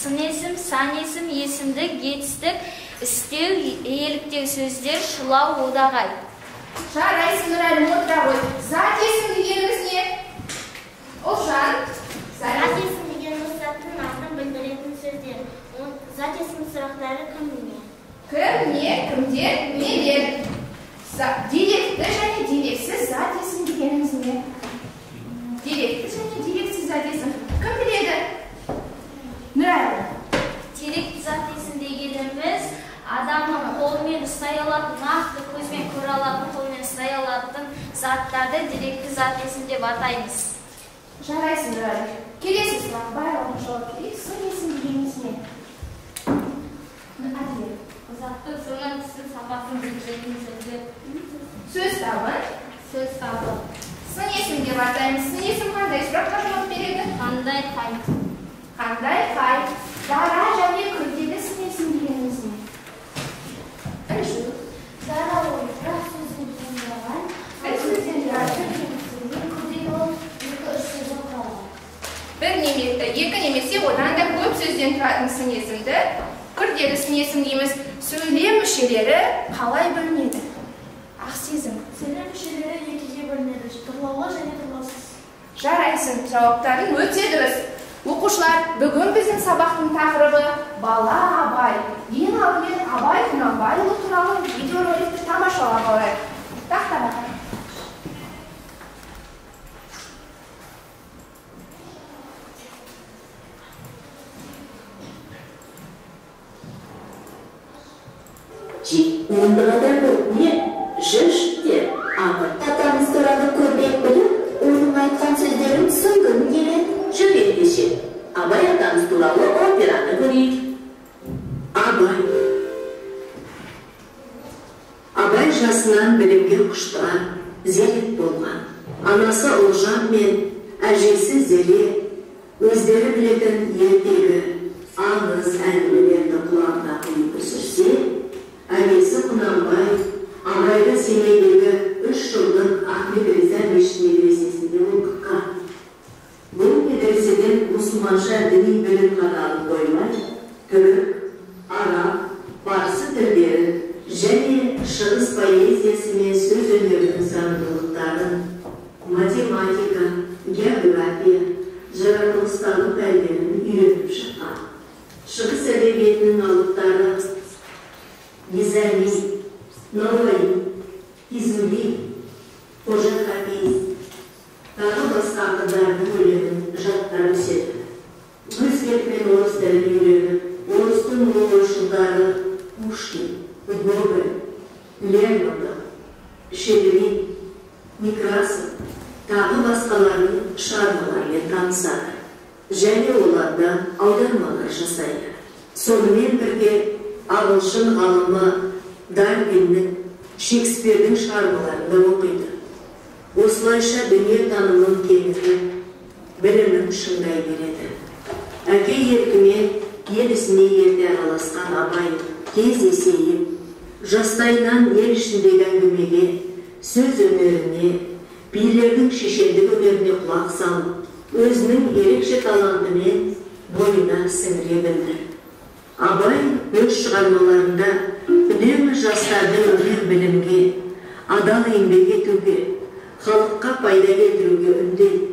Сын есім, сан есім, есімдік, етістік, істеу, иеліктеу сөздер, шылау, одағай. Жарайсың, Нұрәлім, отыра ғой. Зат есім дегеніміз не? Ұлжан. Зат есім дегеніміз заттың атын білдіретін сөздер. Зат есім сұрақтары кім, не? Кім, не, кімдер, нелер? Деректі және дерексіз зат есім дегеніміз не? Деректі және дерексіз зат есім. Кім біледі? Нұрәлім. Деректі зат есім дегеніміз адамның қолымен ұстай алатын, нақты көзбен көре алатын, қолмен ұстай алатын заттарды деректі зат есім деп атаймыз. Жарайсың, Нұрәлім. Келесі сұрақ, барлығына жауап берейік. Сын есім дегеніміз не? Әділет. Заттың сынын, түсін, сапасын білдіретін сөздер. Сөз табы. Сөз табы. Сын есім деп атаймыз. Сын есім қандай сұраққа жауап береді? Қандай, қай. Қандай, қай. Дара және күрделі сын есім дегеніміз не? Інжу. Дара ол бір сөзден тұрған. Бір сөзден тұрады. Күрделі ол екі-үш сөзден құралған. Бір немесе екі немесе одан да көп сөзден тұратын сын есімді күрделі сын есім дейміз. Сөйлем мүшелері қалай бөлінеді? Ақсезім. Сөйлем мүшелері екіге бөлінеді: тұрлаулы және тұрлаусыз. Жарайсың, жауаптарың өте дұрыс. Оқушылар, бүгін біздің сабақтың тақырыбы бала Абай. Ең алдымен Абай Құнанбайұлы туралы видеороликті тамашалап алайық. Тақтаға қарай. Атамыз туралы көбірек біліп, оның айтқан сөздерін түсінгім келеді. Жүр ендеше, Абай атамыз туралы операны көрейік. Абай. Абай жасынан білімге құштар, зерек болған. Анасы Ұлжан мен әжесі Зере өздері білетін ертегі, аңыз әңгімелерді құлағына құйып өсірсе, әкесі Құнанбай Абайды Семейдегі 3 жылдық Ахмет Риза мешіт медресесінде оқытқан. Бұл медреседен мұсылманша діни білім ғана алып қоймай, түрік, араб, парсы тілдерін және шығыс поэзиясы мен сөз өнерінің заңдылықтарын, математика, география, жаратылыстану пәндерін үйреніп шыққан. Шығыс әдебиетінің алыптары Низами, Науаи, Физули, Қожа Хафиз, тағы басқа ақындардың өлеңін жаттап өседі. Өз бетімен орыс тілін үйреніп, орыстың ұлы ойшылдары Пушкин, Гоголь, Лермонтов, Щедрин, Некрасов, тағы басқаларының шығармаларымен танысады және олардан аудармалар жасайды. Сонымен бірге ағылшын ғалымы Дарвиннің, Шекспирдің шығармаларын да оқиды. Осылайша дүние танымын кеңітіп, білімін шыңдай береді. Әке еркімен ел ісіне ерте араласқан Абай тез есейіп, жастайынан ел ішіндегі әңгімеге, сөз өнеріне, билердің шешендік өнеріне құлақ салып, өзінің ерекше талантымен бойына сіңіре білді. Абай өз шығармаларында үнемі жастарды өнер білімге, адал еңбек етуге, халыққа пайда келтіруге үндейді.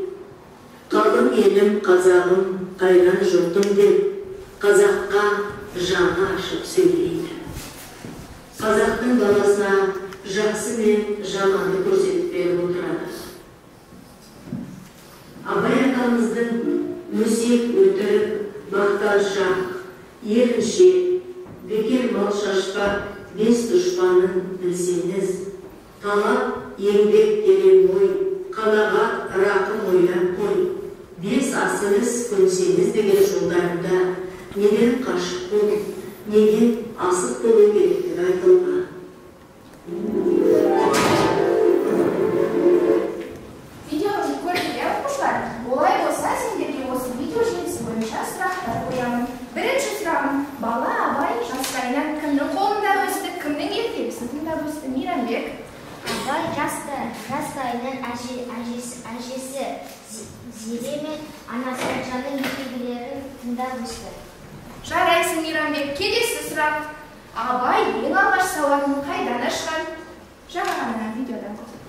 Қалың елім, қазағым, қайран жұртым деп, қазаққа жаны ашып сөйлейді. Қазақтың баласына жақсы мен жаманды көрсетіп беріп отырады. Абай атамыздың өсек, өтірік, мақтаншақ, еріншек, бекер мал шашпа, бес дұшпанын білсеңіз, талап, еңбек, терең ой, қанағат, рақым ойлап қой, бес асыл іс көнсеңіз деген жолдарында неден қашық болу, неден асық болу керектігі айтылған. Видеоны көрдік, иә, оқушылар? Олай болса, сендерге осы видео желісі бойынша сұрақтар қоямын. Бірінші сұрағым: бала Абай жастайынан кімнің қолында өсті, кімнің ертегісін тыңдап өсті? Мейрамбек. Абай жастайынан әжесі Зере мен анасы Ұлжанның ертегілерін тыңдап өсті. Жәнібек. Келесі сұрақ. Абай ең алғаш сауатын қайдан ашқан? Жаңа ғана видеодан көрдік.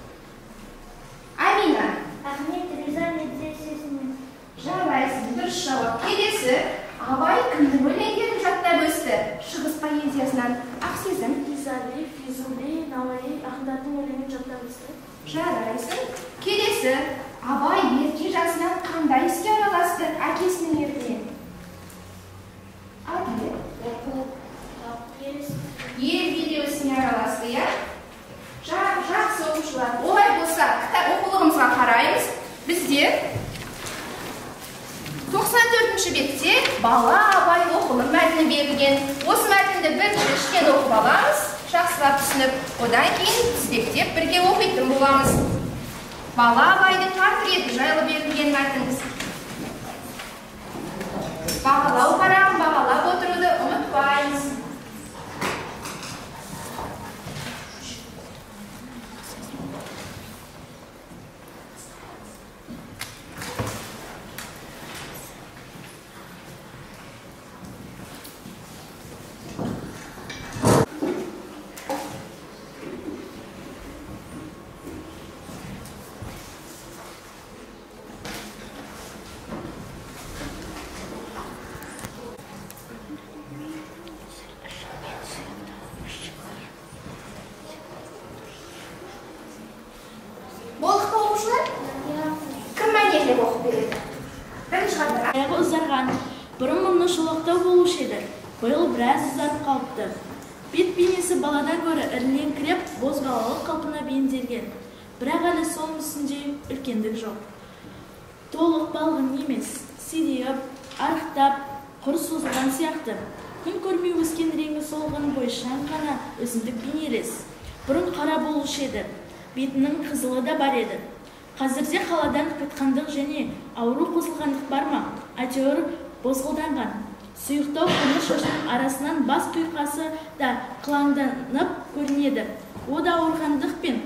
Амина. Ахмет Риза медресесінен. Жарайсың, дұрыс жауап. Келесі. Абай кімнің өлеңдерін жаттап өсті? Шығыс поэзиясынан. Ақсезім. Исали, Физули, Науаи ақындардың өлеңін жаттап өсті. Жарайсың. Келесі. Абай ерте жасынан қандай іске араласты әкесінің еркімен? Әділет. Ел билеу ісіне араласты, иә? Жақсы оқушылар. Олай болса, кітап оқулығымызға қараймыз. Бізде 94-ші бетте бала Абай оқылым мәтіні берілген. Осы мәтінді бірінші іштен оқып аламыз, жақсылап түсініп, одан кейін тізбектеп бірге оқитын боламыз. Бала Абайдың портреті жайлы берілген мәтін. Бағалау парағын бағалап отыруды ұмытпаймыз. Болдық па, оқушылар? Кім мәнерлеп оқып береді? Бірінші қатар. Аяғы ұзарған. Бұрын мұрны шолақтау болушы еді. Биыл біраз ұзарып қалыпты. Бет бейнесі баладан гөрі іріленкіреп, бозбалалық қалпына бейімделген. Бірақ әлі сол мүсінде үлкендік жоқ. Толық балғын емес, сидиып, арықтап, құр созылған сияқты. Күн көрмей өскен реңі солғын бойшаң ғана өсімдік бейнелес. Бұрын қара болушы еді. Бетінің қызылы да бар еді. Қазірде қаладан қайтқандық және ауру қосылғандық бар ма? Әйтеуір бозғылданған. Сұйықтау қоңыр шашының арасынан бас құйқасы да қылаңданып көрінеді. О да ауырғандық пен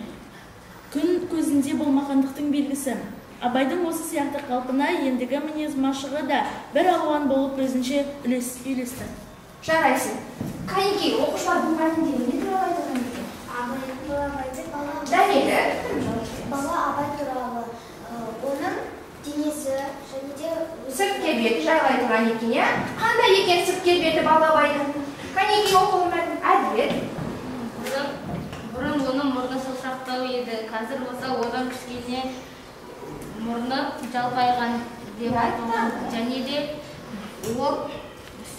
күн көзінде болмағандықтың белгісі. Абайдың осы сияқты қалпына ендігі мінез машығы да бір алуан болып өзінше үйлесті. Жарайсың. Қанекей, оқушылар бұл мәтінде не туралы айтылған екен? Дәмелі. Бала Абай туралы, оның денесі және де сырт келбеті жайлы айтылған екен, иә? Қандай екен сырт келбеті бала Абайдың? Қанекей, оқылым мәтін. Әділет. Бұрын оның мұрны саусақтау еді, қазір болса одан кішкене мұрны жалпайған деп айтылған. Және де ол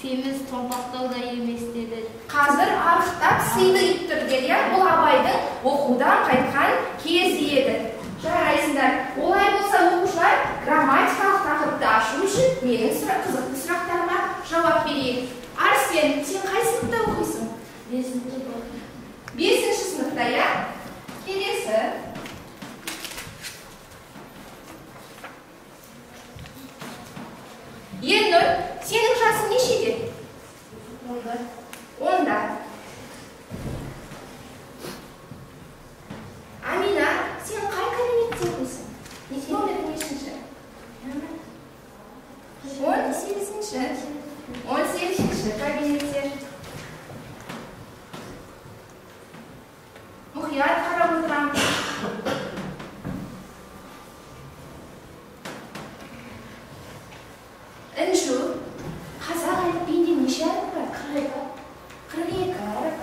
семіз томпақтау да емес деді. Қазір арықтап сыйлиып тұр деді, иә? Бұл Абайдың оқудан қайтқан кезі еді. Жарайсыңдар. Олай болса, оқушылар, грамматикалық тақырыпты ашу үшін менің қызықты сұрақтарыма жауап берейік. Арсен, сен қай сыныпта оқисың? 5-ші сыныпта, иә? Келесі. Елнұр, сенің жасың нешеде? 10-да. 10-да. Амина, сен қай кабинетте оқисың? Номері нешінші? 18-ші. 18-ші кабинетте. Мұқият қарап отырамыз. Інжу, қазақ әліпбиінде неше әріп бар? 42 әріп.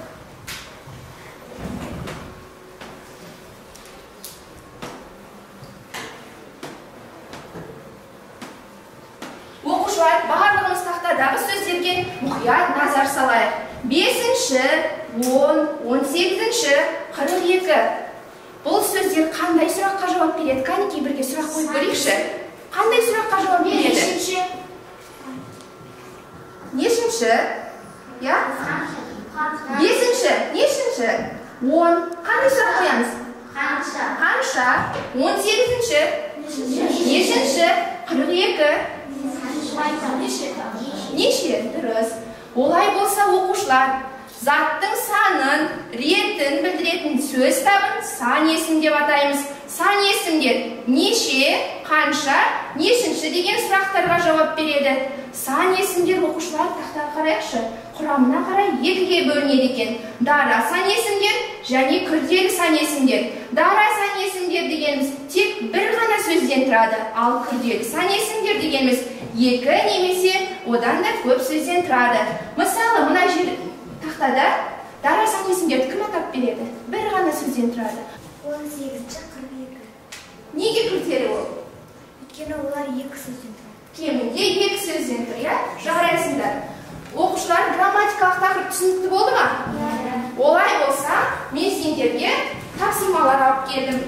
Оқушылар, барлығымыз тақтадағы сөздерге мұқият назар салайық. 5-ші, 10, 18-ші, 42. Бұл сөздер қандай сұраққа жауап береді? Қанекей, бірге сұрақ қойып көрейікші. Қандай сұраққа жауап береді? Нешінші? Иә? 5-ші, нешінші? 10. Қандай сұрақ қоямыз? Қанша. Қанша? 18-ші. Нешінші? 42. Неше? Дұрыс. Олай болса, оқушылар, заттың санын, ретін білдіретін сөз табын сан есім деп атаймыз. Сан есімдер неше, қанша, нешінші деген сұрақтарға жауап береді. Сан есімдер оқушылар тақтаға қарайықшы. Құрамына қарай екіге бөлінеді екен. Дара сан есімдер және күрделі сан есімдер. Дара сан есімдер дегеніміз тек бір ғана сөзден тұрады, ал күрделі сан есімдер дегеніміз екі немесе одан да көп сөзден тұрады. Мысалы, мына жер тақтада дара сан есімдерді кім атап береді? Бір ғана сөзден тұрады. 18-ші 42. Неге күрделі ол? Өйткені олар екі сөзден тұрады. Кемінде екі сөзден тұр, иә? Жарайсыңдар. Оқушылар, грамматикалық тақырып түсінікті болды ма? Олай болса, мен сендерге тапсырмалар алып келдім.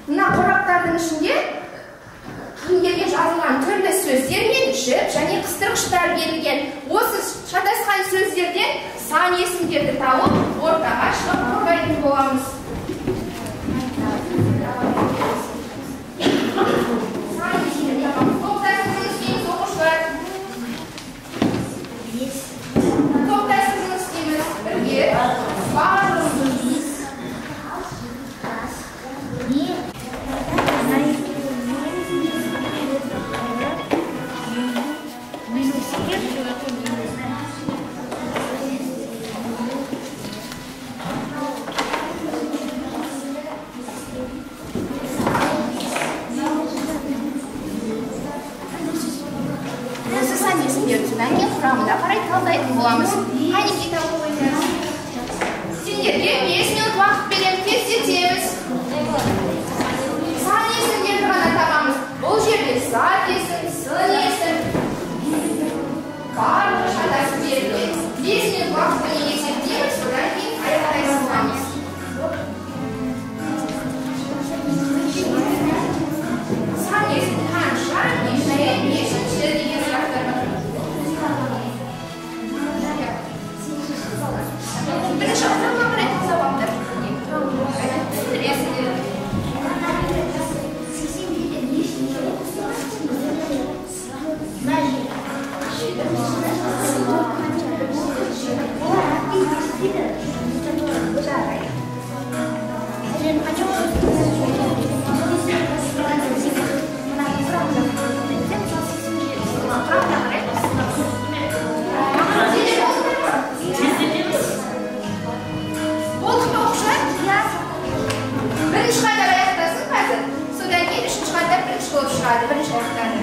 Мына қораптардың ішінде киімдерге жазылған түрлі сөздер мен жіп және қыстырғыштар берілген. Осы шатасқан сөздерден сан есімдерді тауып, ортаға шығып қорғайтын боламыз. Сан есімдерді табамыз. Топтасып жұмыс істейміз, оқушылар. Топтасып жұмыс істейміз бірге. Барлығымыз. Осы сан есімдерді содан кейін құрамына қарай талдайтын боламыз. Қанекей, тауып қойыңдар. Сендерге 5 минут уақыт беремін, тездетеміз. Сан есімдерді ғана табамыз. Бұл жерде зат есім, сын есім, барлығы шатасып берілген. 5 минут уақытпен есептейміз, содан кейін аяқтай саламыз. Сан есім қанша, неше, нешінші деген сұрақтар бар. Бірінші құрамына қарай талдап алыңдар. Түсіндіресіңдер. Болдық па, оқушылар? Бірінші қатар аяқтасын қазір. Содан кейін үшінші қатар бірінші болып шығады, бірінші аяқтады.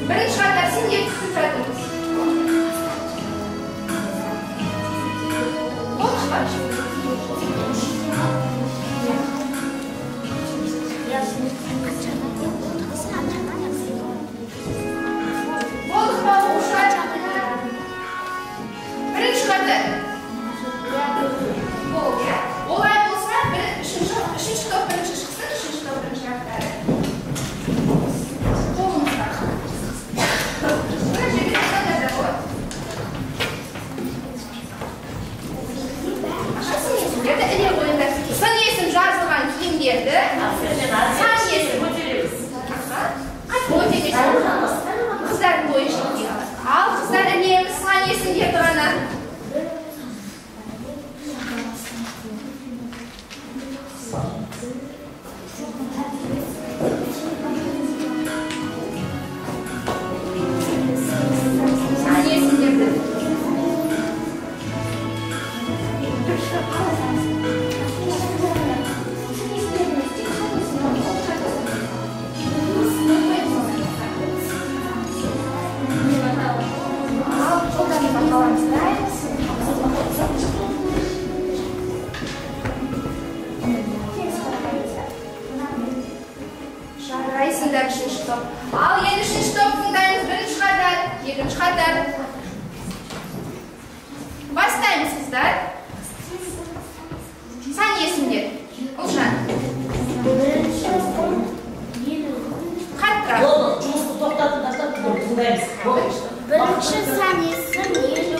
Бірінші қатар сендер күтіп жатырмыз. Болдық па? Болдық па, оқушылар? Бірінші қатар. Болды, иә? Олай болса, үшінші топ бірінші шықсын, үшінші топ бірінші аяқтады. Қолыңызға. Мына жерге тастаңдар да болады. Аха, сын есімдерді іле қойыңдар. Сын есім жазылған киімдерді сан есім. Аха, қатты емес. Қыздардың бойы жетпей қалады. Ал қыздар, ілеміз сан есімдерді ғана. Сан есімдерді. Ал қолдарымызға қаламыз. Жарайсыңдар, үшінші топ. Ал енді үшінші топ тыңдаймыз. Бірінші қатар, екінші қатар. Бастаймыз, қыздар. Сан есімдер. Ұлжан. Бірінші 50. Қаттырақ. Болды, жұмысты тоқтатып тастап тыңдаймыз. Бірінші сан есім 50.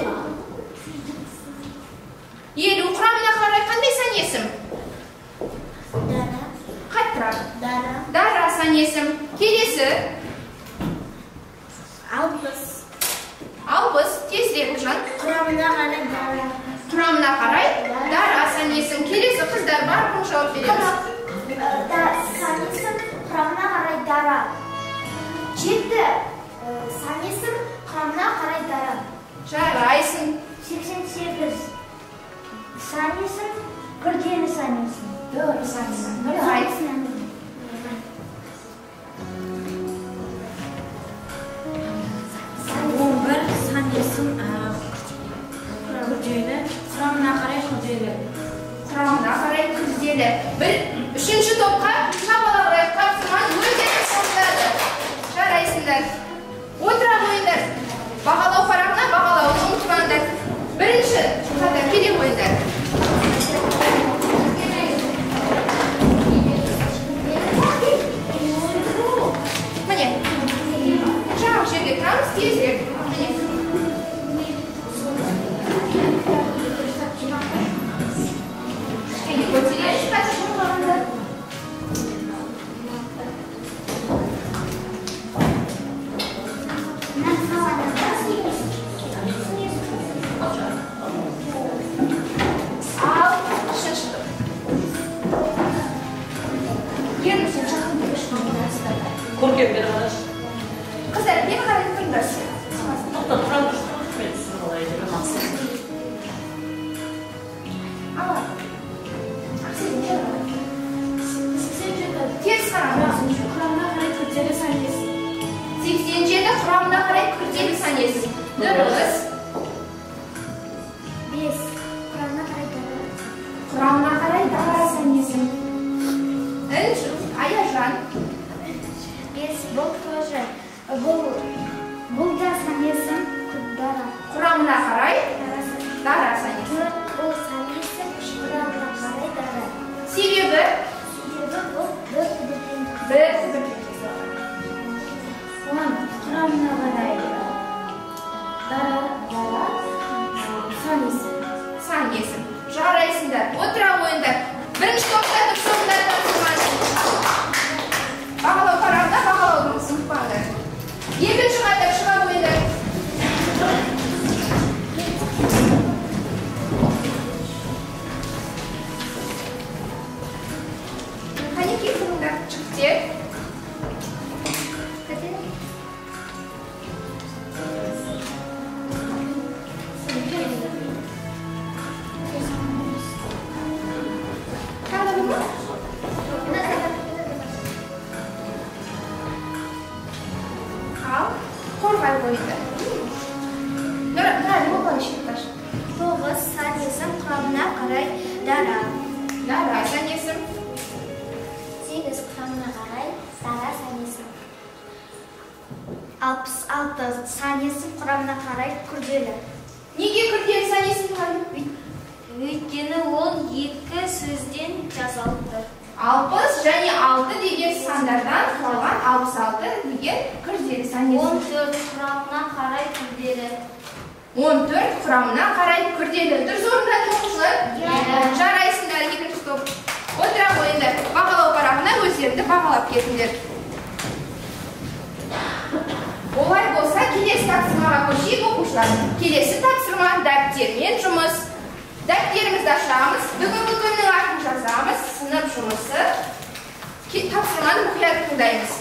50 құрамына қарай қандай сан есім? Дара. Қаттырақ. Дара. Дара сан есім. Келесі. 60. 60. Тезірек, Ұлжан. Құрамына қарай дара. Құрамына қарай дара сан есім. Келесі, қыздар, барлығын жауап береміз. Сан есім құрамына қарай дара. 7 сан есім құрамына есім күрделі сан есім. Дұрыс айтсың. Нұрай. 11 сан есім күрделі, құрамына қарай күрделі. Құрамына қарай күрделі. Үшінші топқа шапалақ ұрайық, тапсырманы өздеріңіз орындады. Жарайсыңдар. Отыра қойыңдар. Бағалау парағына бағалауды ұмытпаңдар. Бірінші қатар келе қойыңдар. Міне, жаңағы жерге тұрамыз тезірек. Міне. Кішкене көтереміз қазір қорғағанда. Ал, үшінші топ. Ернұр, сен жақын келші. Көркем, бері қарашы. Қыздар, бері қарай тұрыңдар. Тоқта, тұра тұршы, мен түсініп алайын деп мақсат. Ал, Ақселім, бері қарай. 87. Теріс қараңыз. Құрамына қарай күрделі сан есім. 87 құрамына қарай күрделі сан есім. Дұрыс. 5 құрамына қарай дара. Құрамына қарай дара сан есім. Інжу, Аяжан. 5 бұл тоже бұл да сан есім дара. Құрамына қарай Дара сан. дара сан есім. 4 бұл сан есім құрамына қарай дара. Себебі Себебі бұл бір түбірден. бір түбірден жасалған. 10 құрамына қарай дара сан есім. Сан есім. Жарайсыңдар. Отыра қойыңдар. Бірінші топта дұрыс орындады тапсырманы. Бағалау парағында бағалауды ұмытпаңдар. Екінші қатар шыға қойыңдар. Қанекей тұрыңдар, жігіттер. Тағы да бар ма? Ал, қорғай қойыңдар. Нұрәлі, оңай шекташ. 9 сан есім құрамына қарай дара. Дара сан есім. 8 құрамына қарай дара сан есім. 66 сан есім құрамына қарай күрделі. Неге күрделі сан есім Нұрәлі? Өйткені ол екі сөзден жасалып тұр. 60 және 6 деген сандардан құралған 66 деген күрделі сан есім. 14 құрамына қарай күрделі. 14 құрамына қарай күрделі. Дұрыс орындады оқушылар? Жарайсыңдар, екінші топ. Отыра қойыңдар. Бағалау парағына өздеріңді бағалап кетіңдер. Олай болса, келесі тапсырмаға көшейік оқушылар. Келесі тапсырма дәптермен жұмыс. Дәптерімізді ашамыз, бүгінгі күннің атын жазамыз, сынып жұмысы. Тапсырманы мұқият тыңдаймыз.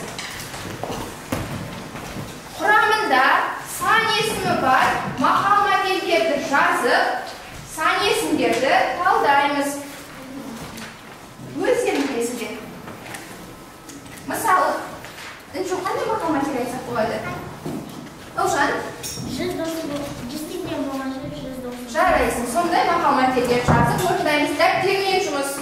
Құрамында сан есімі бар мақал-мәтелдерді жазып, сан есімдерді талдаймыз. Өздерің білесіздер. Мысалы, Інжу, қандай мақал-мәтел айтсақ болады? Ұлжан? 100 теңге болған жер 100 досы. Жарайсың. Сондай мақал-мәтелдер жазып орындаймыз. Дәптермен жұмыс.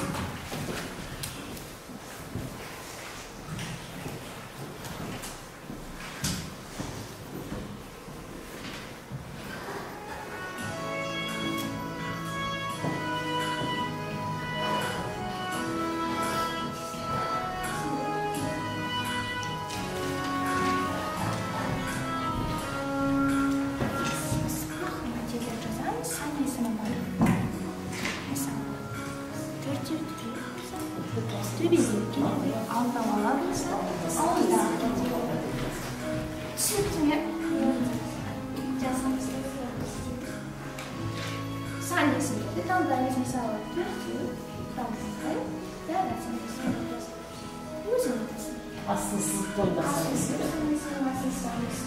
Мақал-мәтелдер жазамыз, сан есімі бар. Мысалы, төртеу түре болса, төбеде келеді, алтау ала болса, ауызда кетеді. Түсінікті ме? Жазамыз. Сан есімдерді талдаймыз. Мысалы, төртеу құрамына қарай дара сан есімі жазамыз. Өзің айтасың. Астын сызып қойыңдар сан есімді. Сан есімі, астын сызамыз.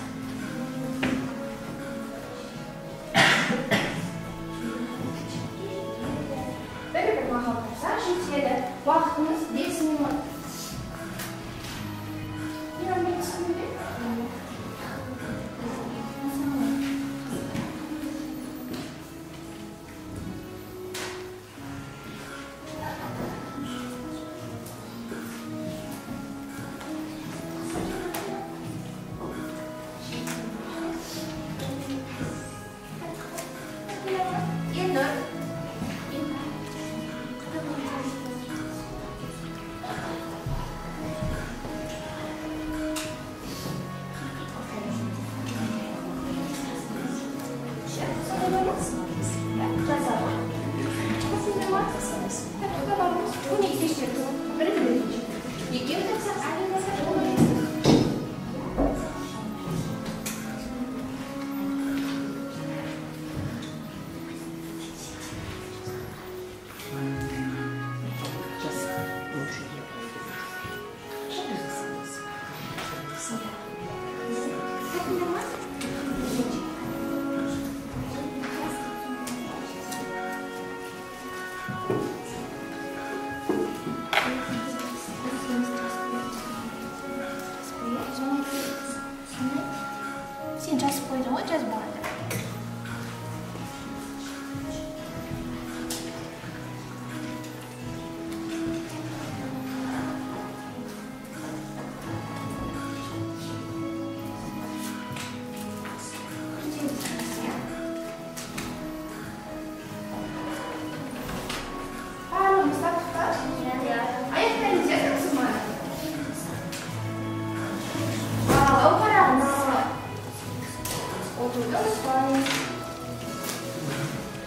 Оқуды ұмытпаймыз.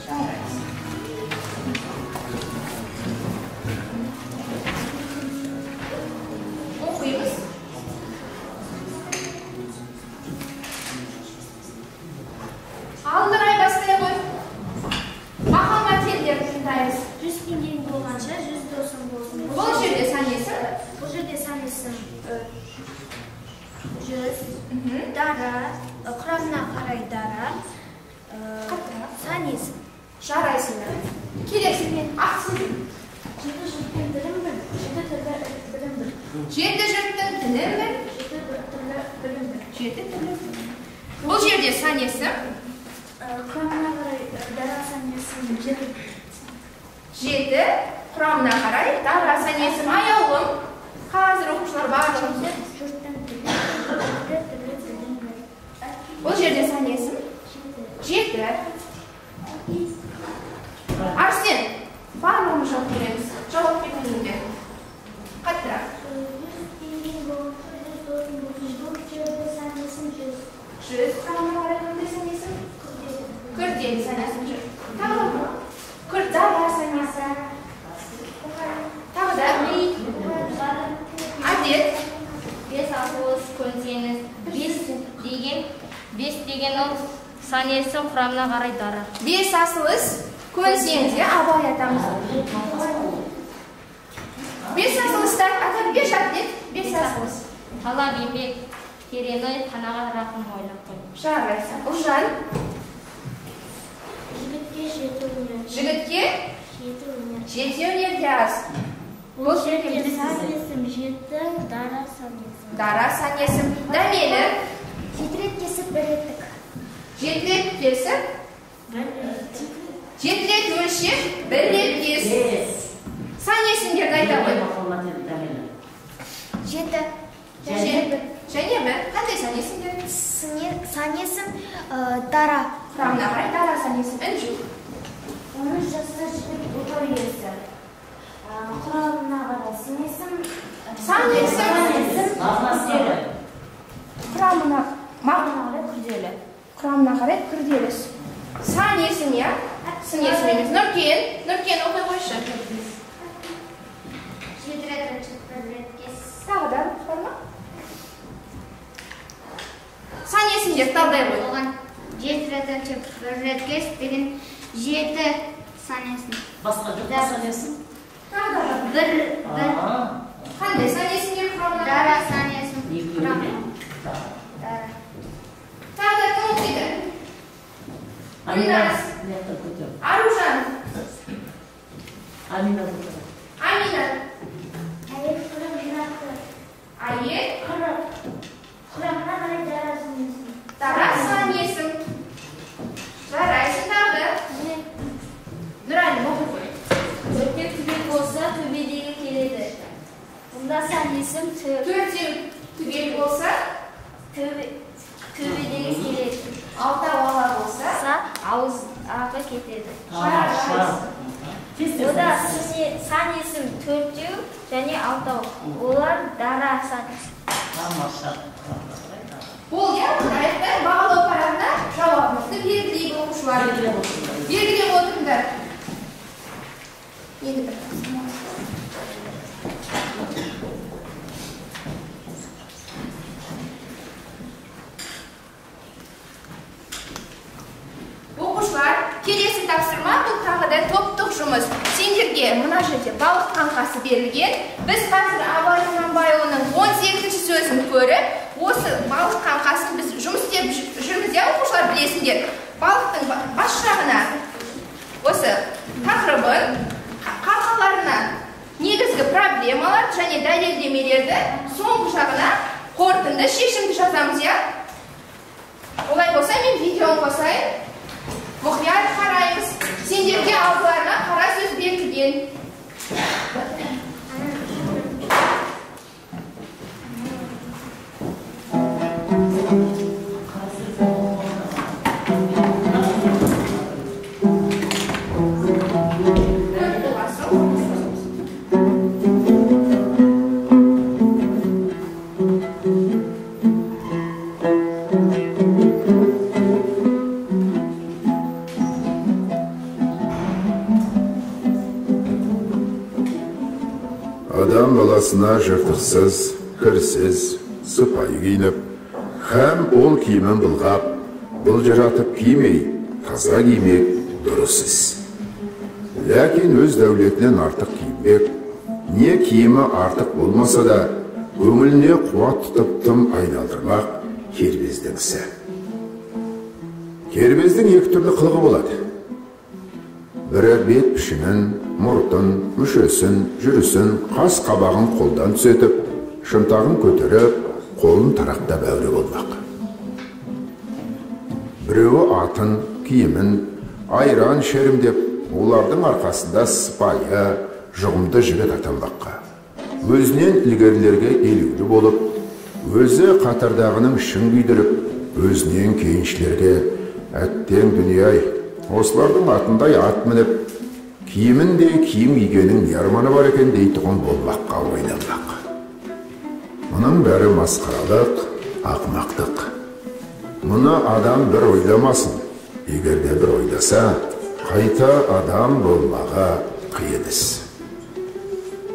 Жарайсың. Оқимыз. Ал Нұрай бастай ғой. Мақал-мәтелдерді тыңдаймыз. 100 теңгең болғанша 100 досың болсын. Бұл жерде сан есім? Бұл жерде сан есім 100, дара, құрамына қарай дара, сан есім. Жарайсың. Келесі. Ақсезім. Жеті жұрттың тілін біл, жеті түрлі білім біл. Жеті жұрттың тілін біл, жеті түрлі білім біл. Жеті түрлі білім. Бұл жерде сан есім? Құрамына қарай дара сан есім жеті. Жеті, құрамына қарай дара сан есім. Аяулым. Қазір оқушылар барлығымыз. Жұрттың тілін біл, жеті түрлі білім біл. Бұл жерде сан есім? Жеті. Арсен, барлығымыз жауап береміз. Жауап беріңдер. Қаттырақ. 100 теңгең болғанша 100 досың болсын. Бұл жерде сан есім 100. 100 құрамына қарай қандай сан есім? Күрделі сан есім. Тағы да ма? Дара сан есім. Тағы да? Әдет. 5 асыл іс көнсеңіз, 5 деген ол сан есім, құрамына қарай дара. 5 асыл іс көнсеңіз, иә, Абай атамыз. 5 асыл істі атап берші, Әдет. 5 асыл іс. Талап, еңбек, терең ой, қанағат, рақым, ойлап қой. Жарайсың. Ұлжан. Жігітке жеті өнер. Жігітке? Жеті өнер. Жеті өнер де аз. Бұл жерде сан есім жеті, дара сан есім. Дара сан есім. Дәмелі. Жеті рет кесіп, бір реттік. Жеті рет кесіп, жеті рет өлшеп, бір рет кес. Сан есімдерді айта ғой. Жеті. Және бір. Қандай сан есімдер? Сан есім дара. Құрамына қарай дара сан есім. Інжу. 13 жаста жігіт отау иесі. Құрамына қарай сан есім. Сан есім. Құрамына қарай күрделі. Құрамына қарай күрделі. Сан есім, иә? Сын есім емес. Нұркен, Нұркен оқи қойшы. Жеті рет өлшеп, бір рет кес. Тағы да бар ма? Сан есімдер талдай ғой. Оған жеті рет өлшеп, бір рет кес деген жеті сан есім. Басқа жоқ па сан есім? Тағы да бар. Бір. Қандай сан есімдер құрамына? Дара сан есім құрамына. Дара. Тағы да кім оқиды? Гүлназ. Аружан. Амина. Амина. Әйел қырық жырақты. Әйел қырық. Құрамына қарай дара сан есім. Дара сан есім. Жарайсың, тағы. Нұрәлім оқи қой. Төртеу түгел болса, төбедегі келеді. Бұнда сан есім төртеу түгел болса, төбедегі келеді. Алтау ала болса, ауыз ағы кетеді. Ода сан есім төртеу және алтау. Олар дара сан есім. Бұл, иә, аяқта бағалау парағына жауабымызды белгілейік оқушылар. Белгілеп отырыңдар. Енді бір тапсырма. Оқушылар, келесі тапсырма бұл тағы да топтық жұмыс. Сендерге мына жерде балық қаңқасы берілген. Біз қазір Абай Құнанбайұлының 18-ші сөзін көріп, осы балық қаңқасын біз жұмыс істеп жүрміз, иә, оқушылар, білесіңдер. Балықтың бас жағына осы тақырыбын, қаңқаларына негізгі проблемалар және дәлелдемелерді, соңғы жағына қорытынды шешімді жазамыз, иә? Олай болса, мен видеоны қосайын. Мұқият қараймыз. Сендерге алдыларына қара сөз берілген. Адам баласына жыртықсыз, кірсіз, сыпайы киініп, һәм ол киімін былғап, былжыратып кимей, таза кимек дұрыс іс. Ләкин өз дәулетінен артық киінбек, не киімі артық болмаса да, көңіліне қуат тұтып тым айналдырмақ кербездің ісі. Кербездің екі түрлі қылығы болады. Бірі бет пішінін, мұртын, мүшесін, жүрісін, қас қабағын қолдан түзетіп, шынтағын көтеріп, қолын тарақтап әуре болмақ. Біреуі атын, киімін, айран ішерім деп, олардың арқасында сыпайы, жұғымды жігіт атанбаққа. Өзінен ілгерілерге елеулі болып, өзі қатардағының ішін күйдіріп, өзінен кейіншілерге әттең дүние-ай, осылардың атындай ат мініп, киіміндей киім кигенің не арманы бар екен дейтұғын болмаққа ойланбақ. Мұның бәрі масқаралық, ақымақтық. Мұны адам бір ойламасын, егер де бір ойласа, қайта адам болмаға қиын іс.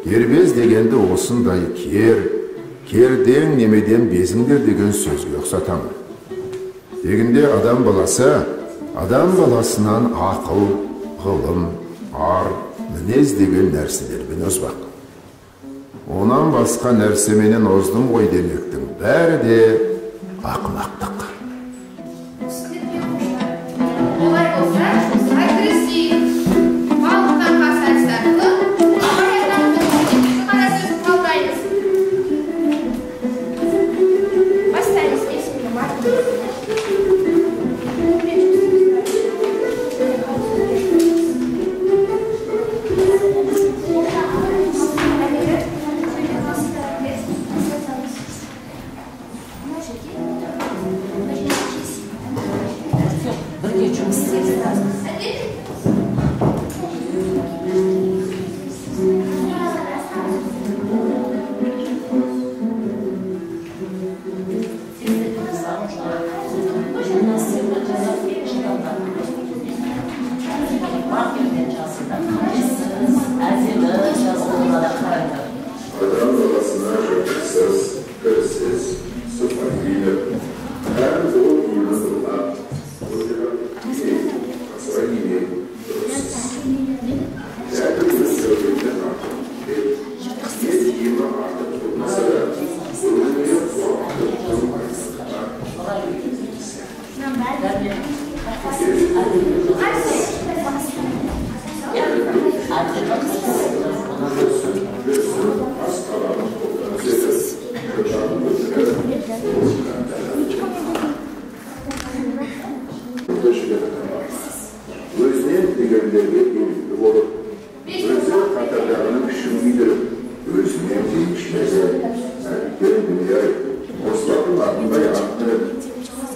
Кербез дегенді осындай кер, керден немеден безіңдер деген сөзге ұқсатамын. Дегенде адам баласы, адам баласынан ақыл, ғылым, ар, мінез деген нәрселермен озбақ. Онан басқа нәрсеменен оздым ғой демектің бәрі де ақымақтық. Олай болса, жұмысқа кірісейік. Балықтан қас әдісі арқылы Абай атамыздың 12 қара сөзін талдаймыз. Бастаймыз бесімен маркер. Бірге жұмыс істейміз. Адам баласына жыртықсыз, кірсіз, сыпайы киініп, һәм ол киімін былғап, былжыратып кимей, таза кимек дұрыс іс. Ләкин өз дәулетінен артық киінбек, не киімі артық болмаса да, көңіліне қуат тұтып тым айналдырмақ қиын іс. Өзінен ілгерілерге елеулі болып, өзі қатардағының ішін күйдіріп, өзінен кейіншілерге әттең дүние-ай, осылардың атындай ат мініп,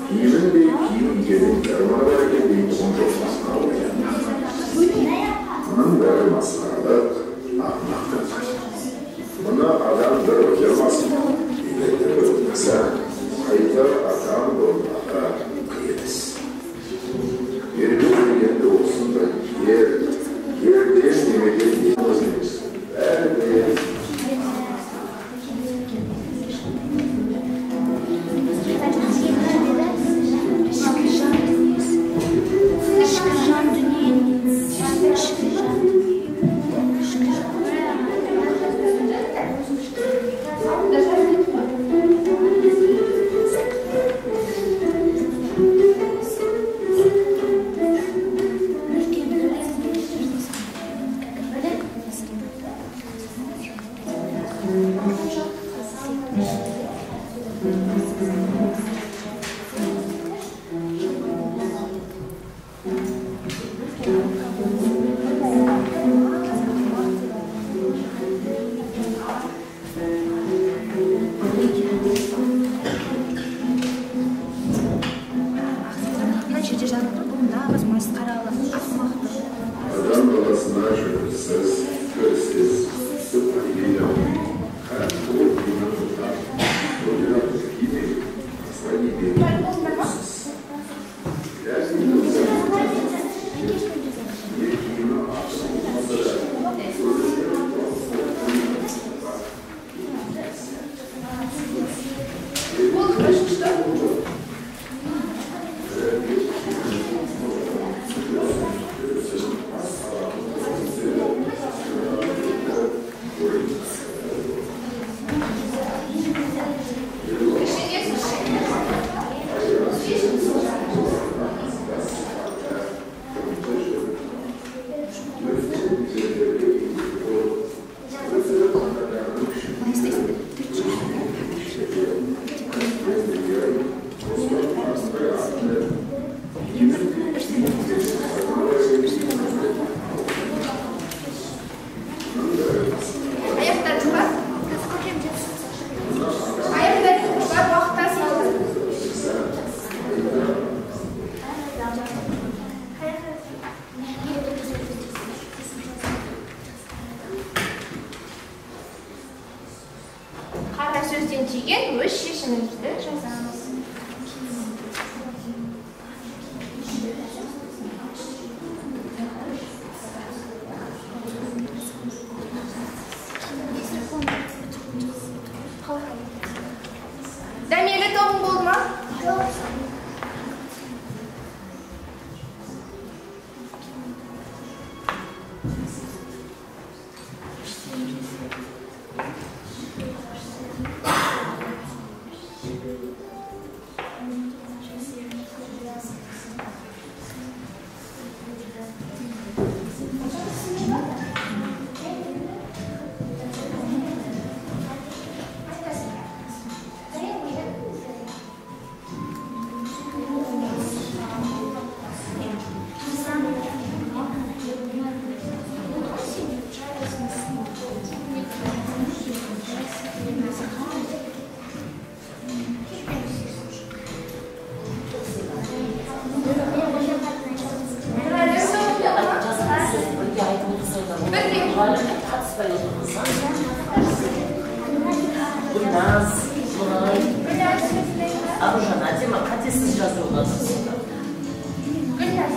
киіміндей киім кигеннің не арманы бар екен дейтұғын жоқпасқа ойланбақ. Мұның бәрі масқаралық, ақымақтық. Мұны адам бір ойламасын, егер де бір ойласа, қайта адам болмаға қиын іс. Кербез дегенді осындай кер, керден немеден емес, бәрі де Ішкі жан дүние, ішкі жан дүние, ішкі жан. Мына жерде жазылып тұр, бұл нағыз масқаралық, ақымақтық. Адам баласына жыртықсыз, кірсіз, сыпайы киініп, һәм ол киімін былғап, былжыратып кимей, таза кимек дұрыс іс. Ләкин өз не киімі артық болмаса да, көңіліне қуат тұтып деген өз шешімімізді жазамыз. Дәмелі тобың болды ма? Жоқ. Гүлназ, Нұрай, Аружан, әдемі қатесіз жазуға тырысыңдар. Гүлназ.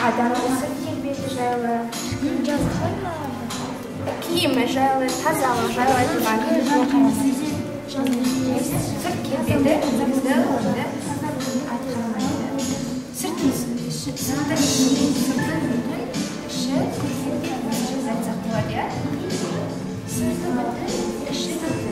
Адамның сырт келбеті жайлы, киімі жайлы, тазалығы жайлы айтылған. Сырт келбеті бізді онды айтқанмайды. Сыртын бүтін, іші бүтін айтсақ болады, иә? Сырты бүтін, іші бүтін.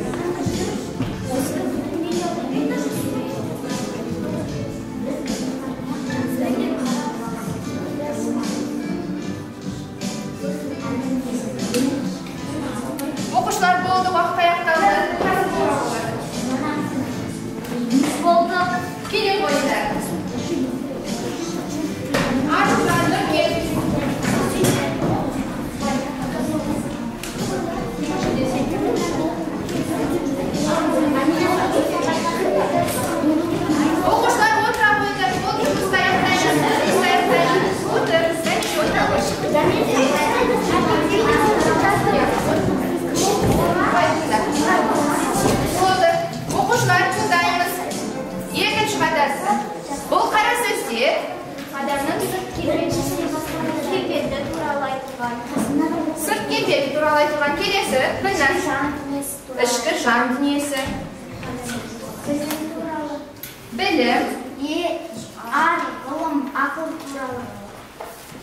Оқушылар, болды, уақыт аяқталды. Қазір болады. Болды. Келе қойыңдар. Аружан, Нұркен. Оқушылар, отыра қойыңдар. Болды, жұмысты аяқтаймыз. Жұмысты аяқтаймыз. Отыр, дәнеш отыра қойшы. Болды. Оқушылар, тыңдаймыз. Екінші қатар. Бұл қара сөзде адамның сырт келбеті туралы айтылған. Сырт келбеті туралы айтылған. Келесі, Гүлназ. Ішкі жан дүниесі. Білім. Ар, ғылым, ақыл туралы.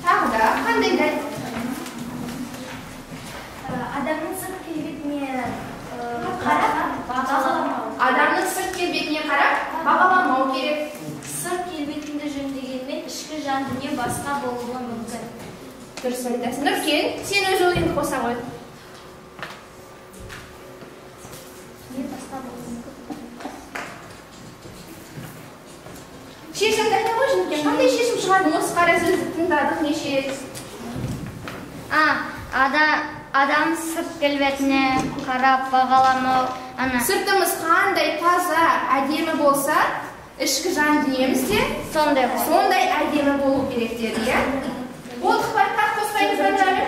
Тағы да қандай дәл? Адамның сырт келбетіне қарап бағаламау. Адамның сырт келбетіне қарап бағаламау керек. Сырт келбетіңді жөндегенмен ішкі жан дүние басқа болуы мүмкін. Дұрыс айтасың. Нұркен, сен өз ойыңды қоса ғой. Не басқа болуы мүмкін? Шешімді айта қойшы, Нұркен. Қандай шешім шығардың? Осы қара сөзді тыңдадық неше рет? Адам сырт келбетіне қарап бағаламау. Сыртымыз қандай таза, әдемі болса, ішкі жан дүниеміз де сондай әдемі болу керек деді, иә? Болдық па? Тағы қоспаймыз ба, Нұрәлі?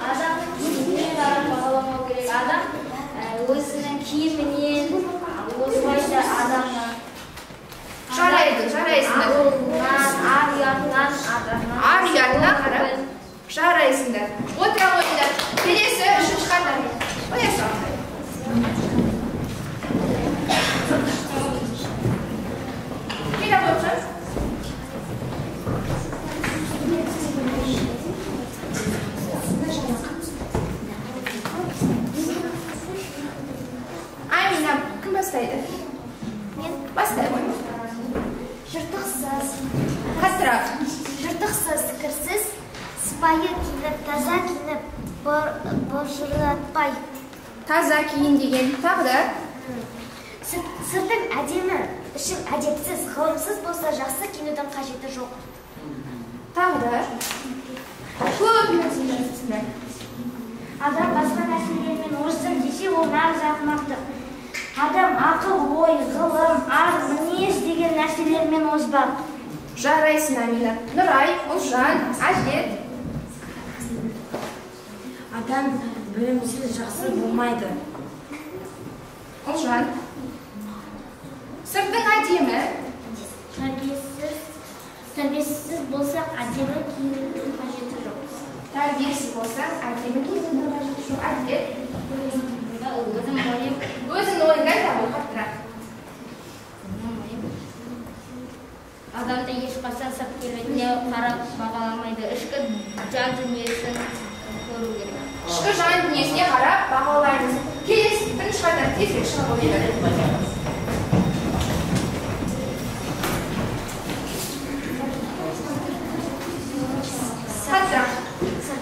Адамның киіміне қарап бағаламау керек. Адам өзінің киімінен озбайды адамнан. Жарайды, жарайсыңдар. Ар ұятынан адамнан. Ар ұятына қарап жарайсыңдар. Отыра қойыңдар. Келесі үшінші қатар. Қоя салыңдар. Келе қойшы. Амина, кім бастайды? Мен. Бастай ғой. Жыртықсыз. Қаттырақ. Жыртықсыз, кірсіз, сыпайы киініп, таза киініп, бұржыратпай. Таза киін деген тағы да? Сыртың әдемі, ішің әдепсіз, ғылымсыз болса, жақсы киінудің қажеті жоқ. Тағы да көп нәрселер. Адам басқа нәрселермен озсын десе, ол нағыз ақымақтық. Адам ақыл, ой, ғылым, ар, мінез деген нәрселермен озбақ. Жарайсың, Амина. Нұрай, Ұлжан, Әділет. Адам білімсіз жақсы болмайды. Ұлжан. Сыртың әдемі. Тәрбиесіз болсақ, әдемі киінудің қажеті жоқ. Тәрбиесіз болсақ, әдемі киінудің қажеті жоқ. Әділет. Өзім ойым. Өзің ойыңды айта ғой, қаттырақ. Адамды ешқашан сырт келбетіне қарап бағаламайды. Ішкі жан дүниесін көру керек. Ішкі жан дүниесіне қарап бағалаймыз. Келесі бірінші қатар тезірек шыға қойыңдар. Қаттырақ.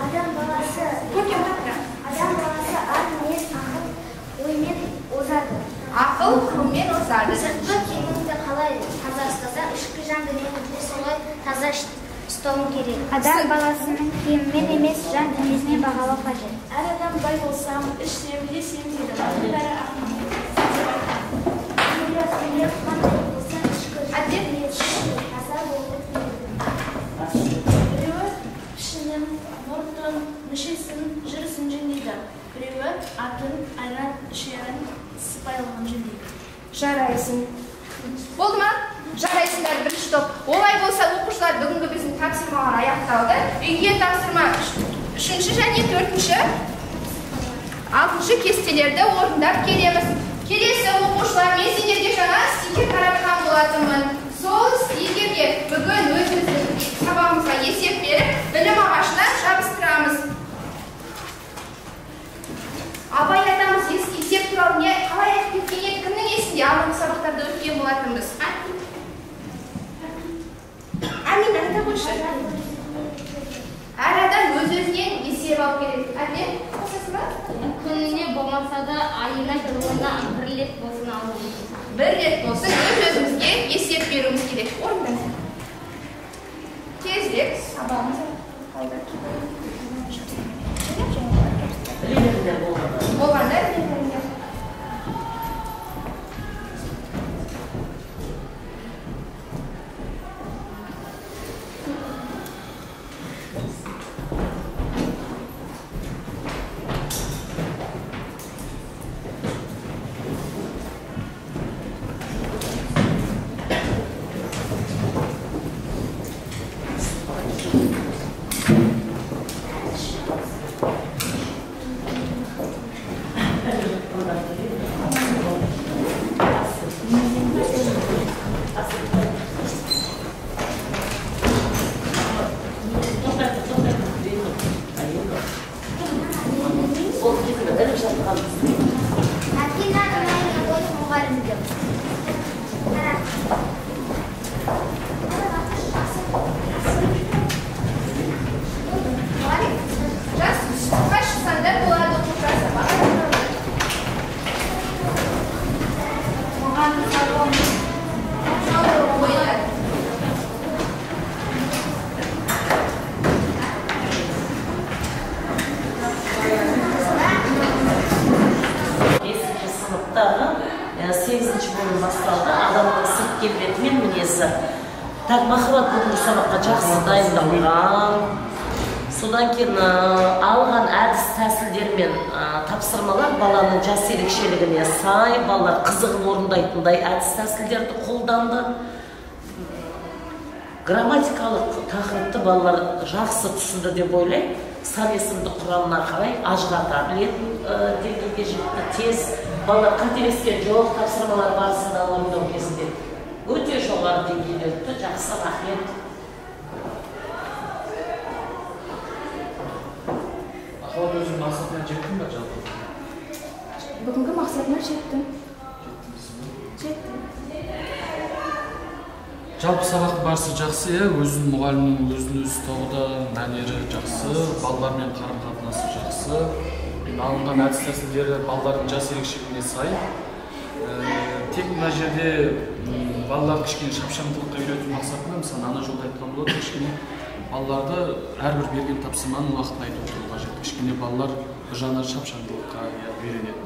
Адам баласы Көркем қаттырақ. Адам баласы ар, мінез, ақыл, оймен озады. Ақыл, оймен озады. Сыртқы киіміңді қалай таза ұстасаң, ішкі жан дүниеңді де солай таза ұстауың керек. Адам баласының киімімен емес, жан дүниесімен бағалау қажет. Әр адам бай болсам, ішсем, жесем дейді. Оның бәрі ақымақтық деп айтады. Сөйлеу қандай болса, ішкі жан дүниесі таза болу керек. Біреуі пішінін, мұртын, мүшесін, жүрісін жөндейді. Біреуі атын, айран ішерін, сыпайылығын жөндейді. Жарайсың. Болды ма? Жарайсыңдар, бірінші топ. Олай болса, оқушылар, бүгінгі біздің тапсырмалар аяқталды. Үйге тапсырма 3-ші және 4-ші, 6-шы кестелерді орындап келеміз. Келесі оқушылар, мен сендерге жаңа стикер таратқан болатынмын. Сол стикерге бүгін өзіміздің сабағымызға есеп беріп, білім ағашына жабыстырамыз. Абай атамыз есеп туралы не қалай айтып кеткен еді? Кімнің есінде? Алдыңғы сабақтарда өткен болатынбыз. Амина, айта қойшы. Әр адам өз-өзінен есеп алып келеді. Әділет, қосасың ба? Күніне болмаса да, айына, жылына бір рет болсын алу керек. Бір рет болсын өз-өзімізге есеп беруіміз керек. Орындаңыз. Тезірек сабағымыз қалды. Болғанда біле. Так, махаббат бүгінгі сабаққа жақсы дайындалған. Содан кейін алған әдіс тәсілдер мен тапсырмалар баланың жас ерекшелігіне сай, балалар қызығын орындайтындай әдіс тәсілдерді қолданды. Грамматикалық тақырыпты балалар жақсы түсінді деп ойлаймын. Сан есімді құрамына қарай ажырата білетін деңгейге жетті. Тез балалар қателескен жоқ, тапсырмалар барысында орындау кезінде өте жоғары деңгейде өтті. Жақсы, рахмет. Махаббат, өзің мақсатына жеттің бе жалпы? Бүгінгі мақсатыма жеттім. Жеттіңіз бе? Жеттім. Жалпы сабақтың барысы жақсы, иә, өзінің мұғалімнің өзін өзі ұстауда мәнері жақсы, балалармен қарым-қатынасы жақсы. Алынған әдіс тәсілдері балалардың жас ерекшелігіне сай. Тек мына жерде балаларды кішкене шапшаңдылыққа үйрету мақсатында, мысалы, ана жолда айтқан болатын, кішкене балаларды әрбір берген тапсырманың уақытын айтып отыру қажет. Кішкене балалар бір жағынан шапшаңдылыққа үйренеді.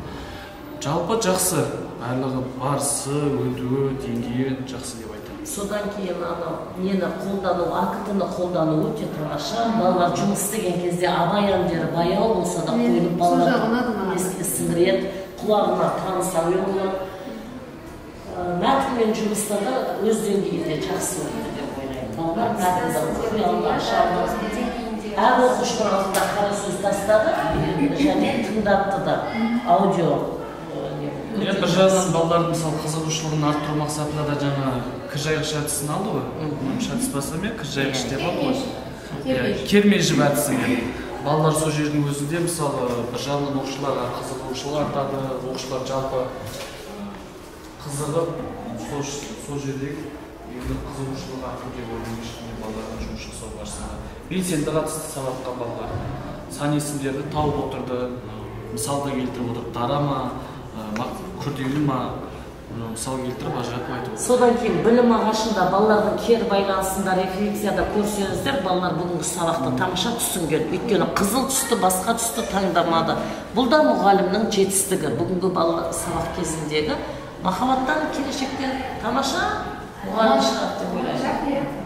Жалпы жақсы, барлығы барысы, өтуі, деңгейі жақсы деп айтамын. Содан кейін анау нені қолдану, АКТ-ны қолдану өте тамаша. Балалар жұмыс істеген кезде Абай әндері баяу болса да қойылып, балалар еске сіңіреді, құлағына таныс әуен болады. Мәтінмен жұмыста да өз деңгейінде жақсы өтті деп ойлаймын. Балалар мәтінді оқи алды. Әр оқушының алдында қара сөз тастады және тыңдатты да аудио. Бір жағынан балалардың, мысалы, қызығушылығын арттыру мақсатында да жаңа кір жайғыш әдісін алды ғой. Әдіс басылмай кір жайғыш деп алды ғой. Керме жіп әдісімен. Балалар сол жердің өзінде, мысалы, бір жағынан оқушыларға қызығушылық артады, оқушылар жалпы қызығып, сол жердегі енді қызығушылық арту деп ойлаймын. Кішкене балалардың жұмыс жасау барысында белсенді қатысты сабаққа балалар сан есімдерді тауып отырды, мысал да келтіріп отырып, дара ма, күрделі ма, мысал келтіріп ажыратып айтып отырды. Содан кейін білім ағашында балалардың кері байланысында, рефлексияда көрсеңіздер, балалар бүгінгі сабақты тамаша түсінген. Өйткені қызыл түсті, басқа түсті таңдамады. Бұл да мұғалімнің жетістігі. Бүгінгі балалар сабақ кезіндегі махаббаттан келешекте тамаша мұғалім шығады деп ойлаймын.